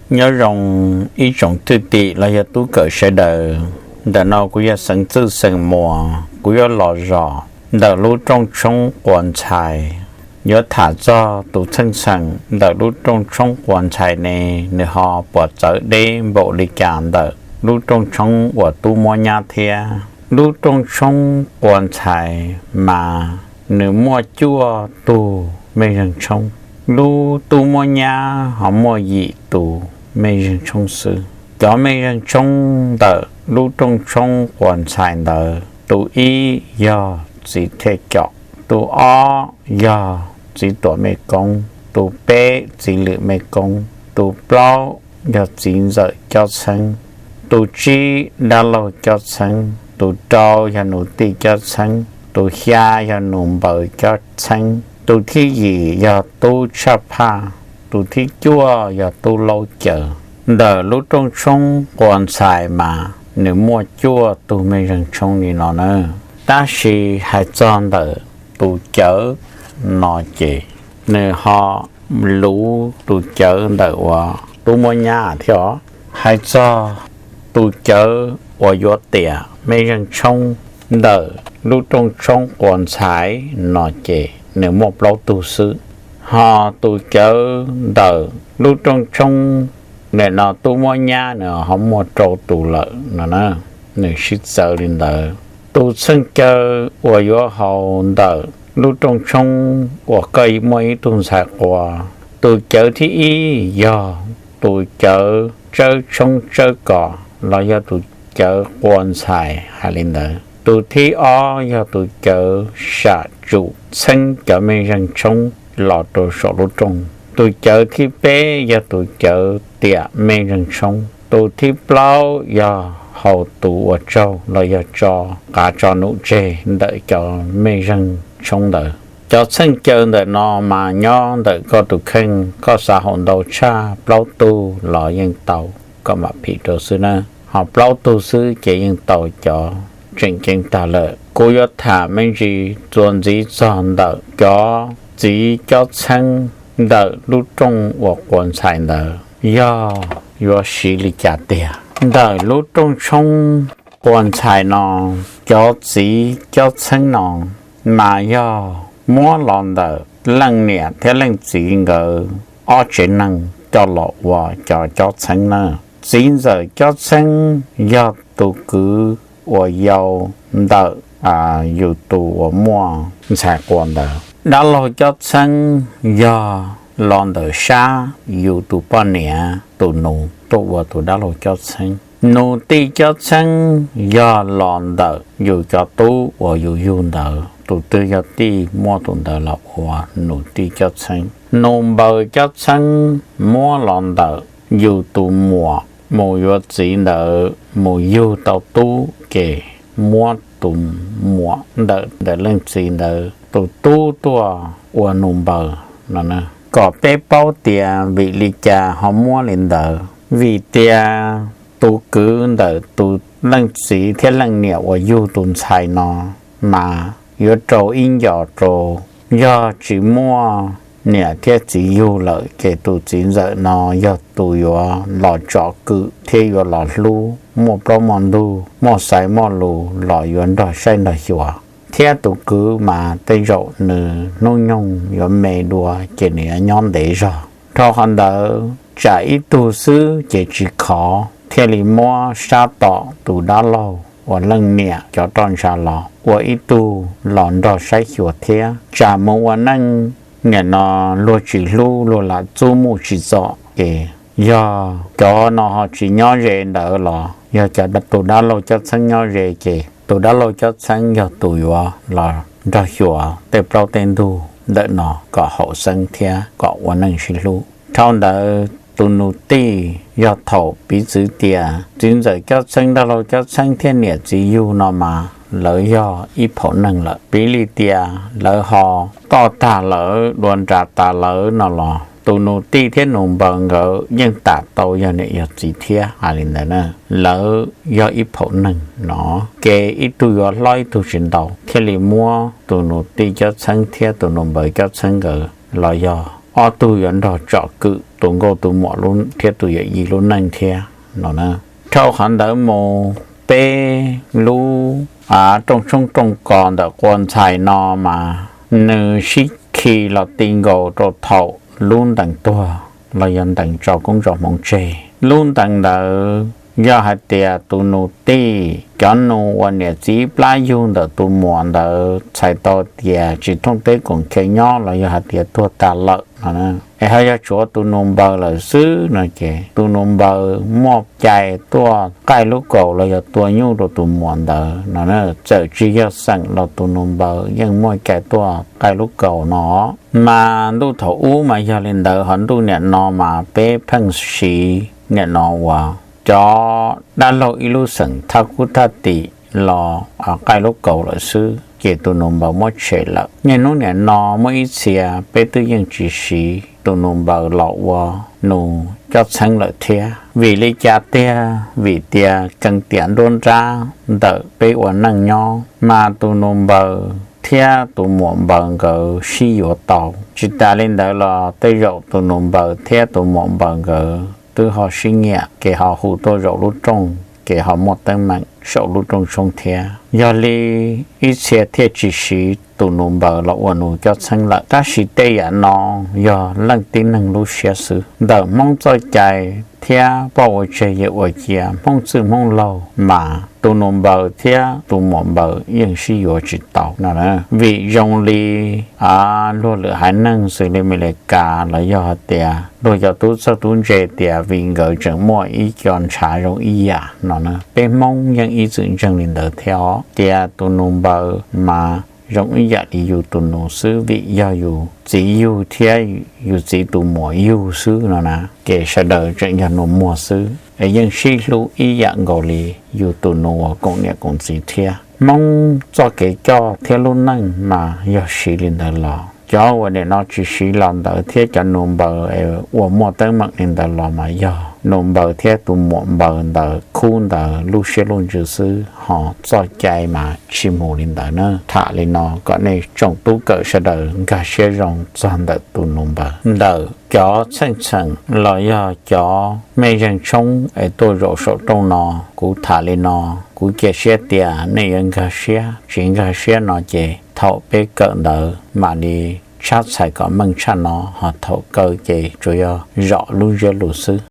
Nyob zoo ib tsoom thwj tim los yog tub kawm sawv daws. Ntawm no kuv yog Xeev Txwj xeem Muas, kuv yuav los zom ntawm lub rooj tshoob quas ntxhais. Yuav tham txog tus txheej txheem ntawm lub rooj tshoob quas ntxhais ne, nws ho puas txawv deb npaum li cas ntawm lub rooj tshoob uas tub muab nyab thiab. Lub rooj tshoob quas ntxhais mas nws muaj cuaj tug mej zeeg tshoob, lub tub muab nyab ho muaj yim tus mej zeeg tshoob xwb. Cov mej zeeg tshoob ntawm lub rooj tshoob quas ntxhais ntawd, tus ib yog txiv Thej Caum, tus ob yog txiv Tuam Mej Koob, tus peb txiv Lwm Mej Koob, tus plaub yog txiv ntxawm Cob Txheeb, tus tsib dab laug Cob Txheeb, tus rau yog nus tij Cob Txheeb, tus xya yog nus npaws Cob Txheeb, tus thib yim yog tub Tshaj Phaj, tus thib cuaj yog tub Laub Cawv. Ntawm lub rooj tshoob quas ntxhais mas nws muaj cuaj tug mej zeeg tshoob li no na. Tab sis hais txog ntawm tus Cawv no ces nws ho luv tus Cawv ntawm uas tub muab nyab thiab os. Hais txog tus Cawv uas yuav tiam mej zeeg tshoob ntawm lub rooj tshoob quas ntxhais no ces nws muaj plaub tug xwb. Ho tus Cawv ntawm lub rooj tshoob nim no tub muab nyab nws ho muaj rau tus lawm no na, nws sib txawv li ntawd. Tus txheej caw uas yuav haus ntawm lub rooj tshoob uas koj muaj ib tug ntxhais quas, tus Cawv thib ib yog tus Cawv Tsawb Tshoob Tsawb Kos los yog tus Cawv quas ntxhais hais li ntawd. Tus thib ob yog tus Cawv Sam Tsum txheeb cov mej zeeg tshoob los rau saum lub rooj. Tus Cawv thib peb yog tus Cawv tiam mej zeeg tshoob. Tus thib plaub yog haus tus uas tsaug los yog tso qav tso num tseg ntawm cov mej zeeg tshoob ntawd. Cov txheej caw ntawm no mas nyob ntawm koj tus kheej, koj xav haus ntau tshaj plaub tug los yeej tau, koj mam phim rau xwb na. Ho plaub tug xwb ces yeej tau cov tseem ceeb tag lawm. Kuv yuav tham me ntsis txuas ntxiv txog ntawm cov txiv Cob Txheeb ntawm lub rooj uas quas ntxhais ntawd yog yuav siv li cas tiag. Ntawm lub rooj tshoob quas ntxhais no, cov txiv Cob Txheeb no mas yog muab los ntawm leej niam thiab leej txiv nkawd ob tsev neeg coj los ua cov Cob Txheeb na. Txiv ntxawm Cob Txheeb yog tus kwv uas yau ntawm yus tus uas muaj ntxhais quas ntawd. Dab laug Cob Txheeb yog los ntawm sab yus tus poj niam tus nus tuaj ua tus dab laug Cob Txheeb. Nus tij Cob Txheeb yog los ntawm yus cov tub uas yus yug ntawd, tus twg yog tij muab tus ntawd los ua nus tij Cob Txheeb. Nus npaws Cob Txheeb muab los ntawm yus tus muam mus yuav txiv ntawd mus yug tau tub ces muab tus muam ntawm ntawm leej txiv ntawd tus tub tuaj ua nus npaws no. Kom peb paub tias vim li cas ho muab li ntawd, vim tias tus kwv ntawm tus leej txiv thiab leej niam uas yug tus ntxhais no mas yuav rau ib ncos rau, yog tsis muaj niam thiab txiv yug lawm ces tus txiv ntxawm no yog tus yuav los tsom kwm thiab yuav los hlub, muaj plaub muaj ntug, muaj xaiv muaj lus los yuav nrog saib nrog xyuas. Thiab tus kwv mas tej zaum nws hnub nyoog yuav me dua ces nws yuav nyob ntev zog. Dhau qhov ntawd tsam ib tug xwb ces tsis khov, thiaj li muab sab tom tus dab laug uas leej niam cov roj ntsha los ua ib tug los nrog saib xyuas thiab. Tsam mus ua neej nim no luag tsis hlub, luag lam txub muj tsis txom ces yog cov no ho tsis nyob ze ntawd los yog cov tus dab laug Cob Txheeb nyob ze ces tus dab laug Cob Txheeb yog tus yuav los nrog xyuas tej plaub tej ntug ntawm no kom haum xeeb thiab kom ua neej sib hlub. Dhau ntawd tus nus tij yog thaum piv txwv tias txiv ntxawm Cob Txheeb, dab laug Cob Txheeb thiab niam txiv yug no mas lawv yog ib phaum neeg lawm. Piv li tias lawv ho toj tag lawm, dua nras tas lawm no los tus nus tij thiab nus npaws nkawd yeej tam tau yog niam yog txiv thiab hais li ntawd na. Lawv yog ib phaum neeg no, ces ib tug yuav hlob ib tug tsis ntau, thiaj li muab tus nus tij Cob Txheeb thiab tus nus npaws Cob Txheeb nkawd los yog ob tug yuav nrog tsom kwm tus nkauj tus muam thiab tus yawm yij lub neej thiab no na. Dhau qhov ntawd mus peb lub rooj tshoob rooj kos ntawm qua ntxhais no mas nws sib khi los ti nkaus rau thaum lub ntees tuag los yog ntees tso koob tso hmoov tseg. Lub ntees ntawd yog hais tias tus nus tij, cov nus uas niam txiv plab yug ntawm tus muam ntawd txhais tau tias tsis thooj teb koom chaw nyob los yog hais tias tuag tas lawm no, es ho yog tshuav tus nus npaws lawm xwb no ces tus nus npaws muaj cai tuaj qaij lub kaus los yog tua nyuj rau tus muam ntawd no, txawm tsis yog xeem los tus nus npaws yeej muaj cai tuaj qaij lub kaus no. Mas ntuj thaum ub mas yog li ntawd, ho ntuj niam no mas peb pheej siv niam no uas cov dab laug ib lub xeem thaj kub thaj tim los qaij lub kaus lawm xwb ces tus nus npaws muab tshem lawm. Niaj hnub niam no muaj ib txhia peb twb yeej tsis siv tus nus npaws los ua nus cob txheeb lawm thiab. Vim li cas tiag? Vim tias keev tiam nruab nrab ntawm peb ua neej nyob mas tus nus npaws thiab tus muam npaws nkawd sib yuav tau. Tsis tas li ntawd los tej zaum tus nus npaws thiab tus muam npaws nkawd twb ho sib nyiam ces ho hu tuaj zaum lub rooj ces ho muaj teeb meem saum lub rooj tshoob thiab. Yog li ib txhia thiaj tsis siv tus nus npaws los ua nus cob txheeb lawm. Tab sis tej yam no yog leej tib neeg lub siab xwb. Ntawm Hmoob txoj cai thiab poj ua tseg yawm ua cia, Hmoob txwj Hmoob laug mas tus nus npaws thiab tus muam npaws yeej sib yuav tsis tau no. Vim zoo li luag lwm haiv neeg xws li Amelikas los yog hais tias luag cov tub txawj tub ntse tias vim nkawd tseem muaj ib co ntshav zoo ib yam no na. Peb Hmoob yeej ib txwm ntseeg li ntawd thiab os, tias tus nus npaws mas zoo ib yam li yus tus nus xwb, vim yog yus txiv yug thiab yus txiv tus muam yug xwb no na, ces sawv daws tseem yog nus muag xwb es yeej sib hlub ib yam nkaus li yus tus nus uas koom niam koom txiv thiab. Hmoob txoj kev coj thiab lub neej mas yog siv li ntawd los, cov uas nim no tsis siv los ntawd thiab cov nus npaws ua muaj teeb meem li ntawd los mas yog nus npaws thiab tus muam npaws ntawd khub ntawd lub siab lub ntsws xwb, ho txoj cai mas tsis mus li ntawd na. Tham li no kom nej tsoom tub kawm sawv daws nkag siab zoo txog ntawm tus nus npaws. Ntawm cov txheej txheem los yog cov mej zeeg tshoob es tuaj zaum saum rooj no, kuv tham li no, kuv cia siab tias nej yuav nkag siab. Tsis nkag siab no ces thaum peb kawm ntawd mam li tshab txhais kom meej tshaj no, ho thaum kawg ces tsuas yog zom lub ntsiab lus xwb.